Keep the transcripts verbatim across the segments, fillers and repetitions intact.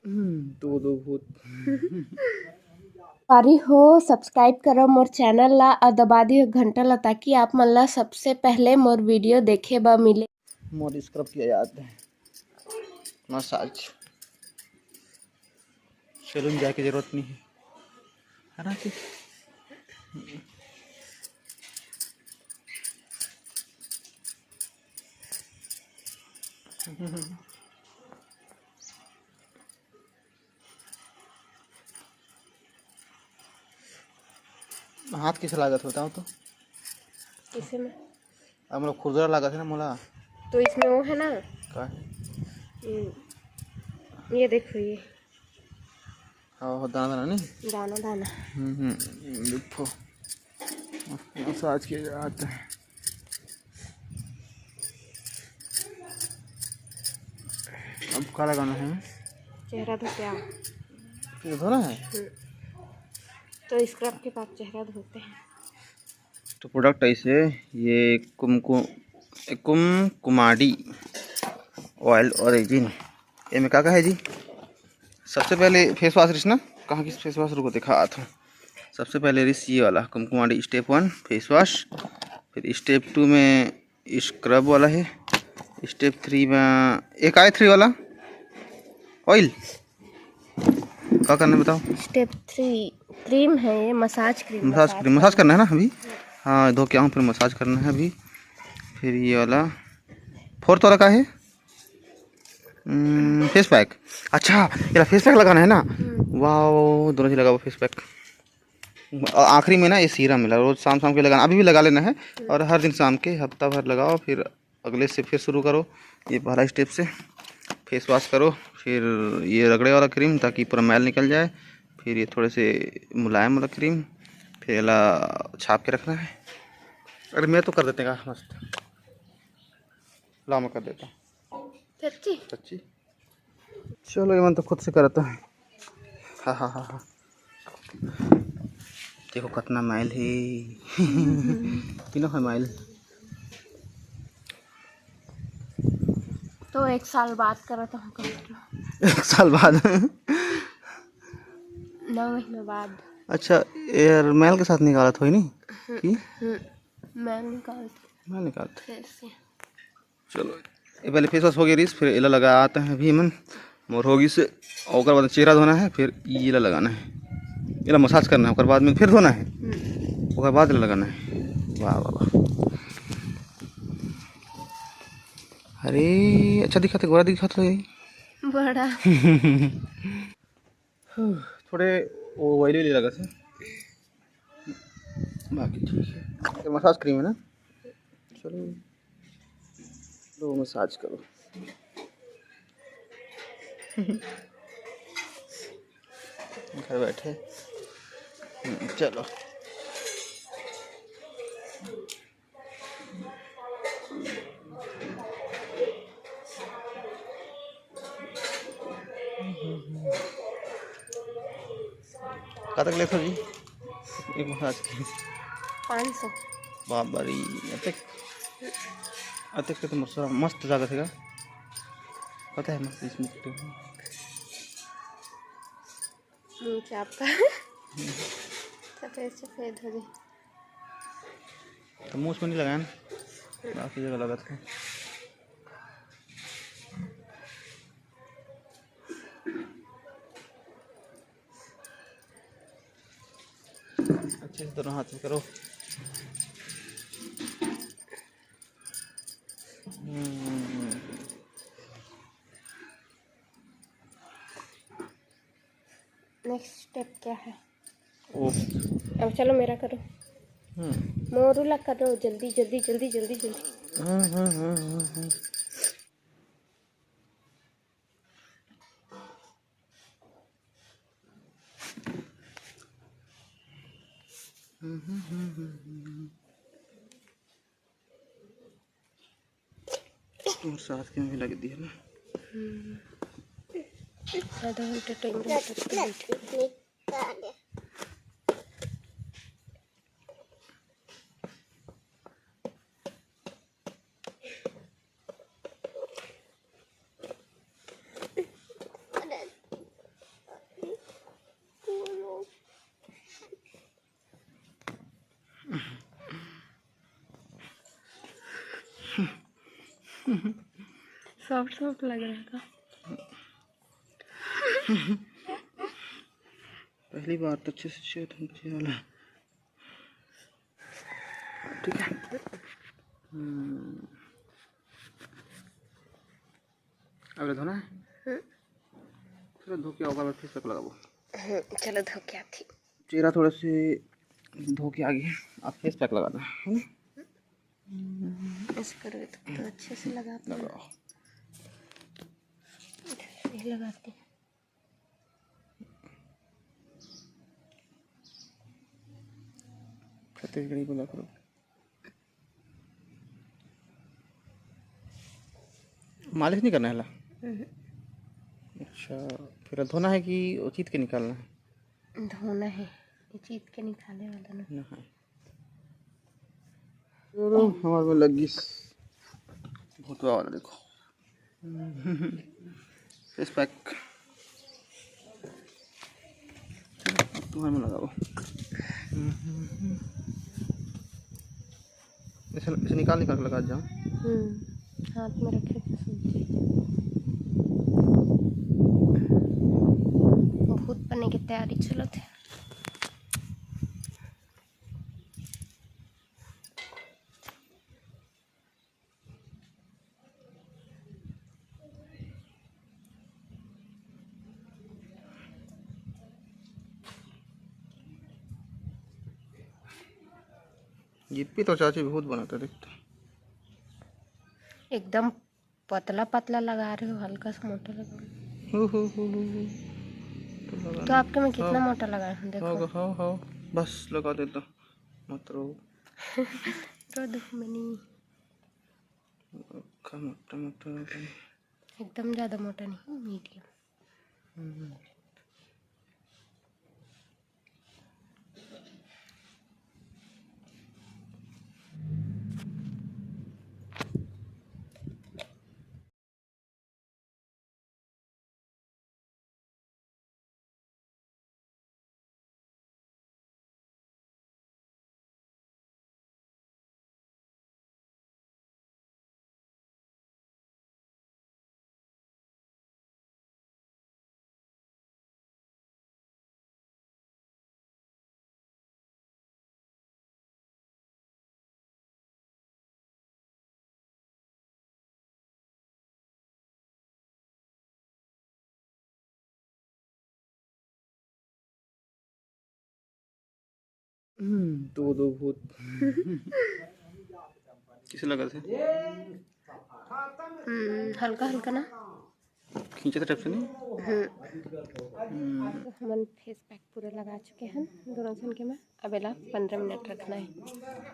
दो दो भूत। पारी हो, subscribe करो मोर channel ला और दबा दियो घंटा ला, ताकि आप मन ला सबसे पहले मोर video देखे बर मिले। मोर scrub किया जाता है, massage। सैलून जाए के जरूरत नहीं है, है ना जी? हाथ किसे लागत होता हो तो? किसे में? अब मोला खुरदुरा लागत है ना मोला। तो इसमें वो है ना? का है? हम्म, ये देखो ये। हाँ, हो दाना दाना नहीं? दाना दाना। हम्म, हम्म, देखो। मसाज किया जाता है। अब का लगाना है? चेहरा धोते आओ। फिर धोना है? हम्म। तो scrub के बाद चेहरा धोते हैं। तो product ऐसे, ये कुमकु-, कुमकुमाडी oil origin। एमे का का है जी? सबसे पहले face wash रिस ना, कहाँ किस face wash रुको दिखा था। सबसे पहले रिस ये वाला कुमकुमाडी step one face wash, फिर step two में scrub वाला है, step three में एक आए three वाला oil। का करना है बताओ? Step three cream है ये, massage cream, massage cream, massage करना है ना अभी। हाँ, धो के आऊँ, फिर massage करना है अभी। फिर ये वाला fourth वाला का है? हम्म, face pack। अच्छा, ये face pack लगाना है ना? हम्म। वाह, दोनों चीज लगाओ face pack। आ-, आखिरी में ना ये serum मिला, रोज शाम शाम के लगाना, अभी भी लगा लेना है। हम्म। और हर दिन शाम के हफ्ता भर लगाओ, फिर अगले से फिर शुरू करो। ये पहला step से face wash करो, फिर ये रगड़े वाला cream, ताकि पूरा मैल निकल जाए, फिर ये थोड़े से मुलायम वाला cream, फिर एला छाप के रखना है। अरे, मैं तो कर देते हैं मस्त, ला मैं कर देता हूँ। सच्ची? सच्ची। चलो, ये मन तो खुद से करता है। हाँ, हाँ, हाँ, हाँ। देखो कितना मैल है। कितना है मैल? तो एक साल बाद करत हूँ। एक साल बाद? नौ महीने बाद। अच्छा, यार, मैल के साथ निकालत होई नी? हम्म, कि? हम्म, मैल निकालत। मैल निकालत। फिर से। चलो, ये पहले face wash हो गया रिस, फिर एला लगाते हैं अभी हमन। मोर हो गई से, ओकर बाद चेहरा धोना है, फिर ये ला लगाना है, एला massage करना है, ओकर बाद में फिर धोना है, हम्म। ओकर बाद एला लगाना है। वाह, वाह, वाह। अरे, अच्छा दिखत है, गोरा दिखत है। बड़ा। थोड़े वो oily oily लगत है, बाकी ठीक है। ये massage cream है ना, चलो लो massage करो। घर बैठे, हम्म, चलो। कतक लेथो जी एक massage के? पाँच सौ। बाबा रे, अतेक, अतेक के तो मस्त, मस्त लागत हे गा। पता है मस्त इसमें तो। मुँह चाप का। सफेद सफेद हो गई। तो मुँह में नहीं लगाया ना, बाकी जगह लगत है। अच्छे से दोनों हाथ में करो। हम्म। नेक्स्ट स्टेप क्या है? ओ। अब चलो मेरा करो। हम्म। मोरू ला करो, जल्दी, जल्दी, जल्दी, जल्दी, जल्दी। हम्म, हम्म, हम्म, हम्म, हम्म। हम्म, हम्म, हम्म, हम्म, हम्म। और साथ के भी लग दिया ना। हम्म। आधा घंटा टाइम रहता तो बैठे। सॉफ्ट सॉफ्ट लग रहा था। पहली बार तो अच्छे से अच्छे वाला। ठीक है। हम्म। अब धोना है। चलो धो के आओ, अब फेस पैक लगाओ। चलो धो के आती। चेहरा थोड़ा से धो के आ गया, अब फेस पैक लगाना है। ऐसे करो तो, तो अच्छे से लगा। लगाओ। ये लगाती। छत्तीसगढ़ी बोला करो। मालिश नहीं करना है ला? अच्छा, फिर धोना है कि उचित के निकालना है? धोना है, उचित के निकाले वाला ना। ना है। चलो, हमारे में लग गई भूतवा वाला, देखो। Face pack. तुम्हारे में लगाओ। इसे, इसे निकाल निकाल के लगा जाओ। हम्म, हाथ में रखे थे सूजी। भूत बनने की तैयारी चलत है। जिप्पी तो चाची बहुत बनाता देखता। एकदम पतला पतला लगा रहे हो, हल्का सा मोटा लगा। हो, हो, हो, हो, हो। तो लगा तो दे। आपके में कितना हाँ। मोटा लगा है, देखो। हो, हो, हो। बस लगा देता। मत रो। रो दुख मनी। का मोटा मोटा लगा। एकदम ज़्यादा मोटा नहीं, मीडियम। हम्म। हम्म, दो दो भूत। किसे लगा थे? हम्म, हल्का हल्का ना। खींचे थे टाइप से नहीं? हम्म। हम्म। तो हमन फेस पैक पूरा लगा चुके हैं दोनों झन के में। अब एला पंद्रह मिनट रखना है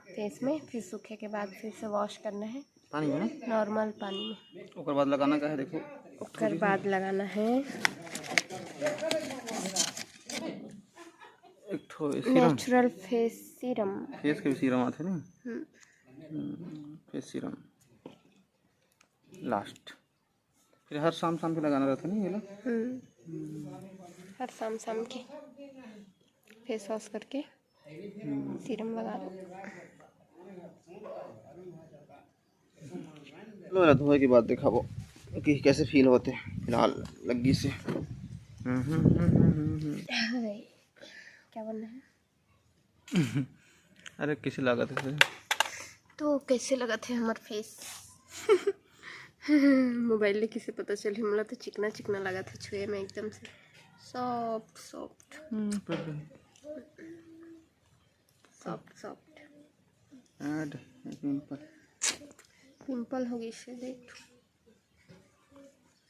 फेस में, फिर सूखे के बाद फिर से वॉश करना है। पानी में ना? नॉर्मल पानी में। ओकर बाद लगाना का है, देखो। ओकर बाद लगाना है एक ठो serum. Natural face serum. Face के भी सीरम आथे ना? हम्म। हम्म, फेस सीरम लास्ट। फिर हर शाम शाम के लगाना रहता नहीं ये ना? हम्म। हर शाम शाम के फेस वॉश करके सीरम लगा लो। लो, एला धोए के बाद दिखाबो कि कैसे फील होते। फिलहाल लग्गी से। हम्म, हम्म, हम्म, हम्म, हम्म, हम्म। हाय, क्या बनना है? अरे, कैसे लागत है? तो कैसे लगत है हमर फेस? मोबाइल ले किसे पता चलही, मोला तो चिकना चिकना लागत है छुए में, एकदम से सॉफ्ट सॉफ्ट। हम्म, पर soft soft. Add pimple. Pimple हो गई से देख।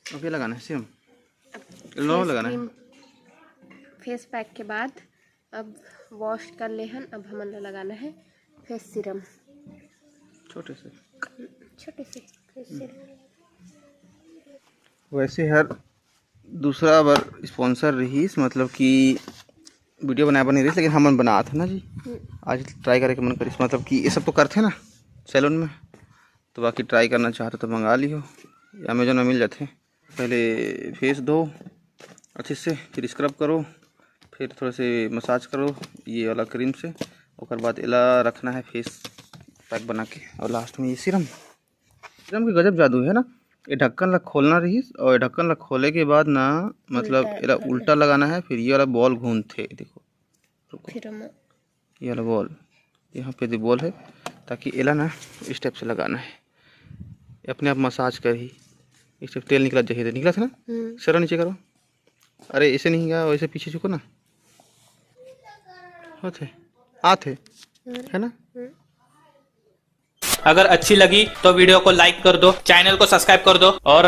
ओके, लगाना है सीरम। अब लो, फेस लगाना है। क्रीम, फेस पैक के बाद अब वॉश कर ले हन, अब हमन ला लगाना है फेस सीरम। छोटे से। छोटे से फेस सीरम। वैसे हर दूसरा बार स्पॉन्सर रहीस, मतलब कि वीडियो बनाए बर नहीं रहीस, लेकिन हमन बनात हन ना जी। हम्म। आज ट्राई करे के मन करिस, मतलब कि ये सब तो करथे ना सैलून में, तो बाकी ट्राई करना चाहते तो मंगा लियो, अमेजोन में मिल जाथे। पहले फेस धो अच्छे से, फिर स्क्रब करो, फिर थोड़ा से मसाज करो ये वाला क्रीम से। ओकर बाद एला रखना है फेस पैक बना के, और लास्ट में ये सीरम। एकदम के गजब जादू है ना। ये ढक्कन ला खोलना रहिस और ये ढक्कन ला खोले के बाद ना, मतलब, उल्टा एला करना उल्टा है। लगाना है, फिर ये वाला बॉल घूमथे, देखो, रुको। फिर हम ये वाला बॉल, यहाँ पे दे बॉल है, ताकि एला ना इस टाइप से लगाना है, ये अपने आप मसाज करही। इस टाइप तेल निकला चाहिए, निकला था ना? हम्म। सर नीचे करो। अरे, ऐसे नहीं गया, वैसे पीछे झुको ना। होते, आते, हम्म। है ना? हम्म। अगर अच्छी लगी तो वीडियो को लाइक कर दो, चैनल को सब्सक्राइब कर दो और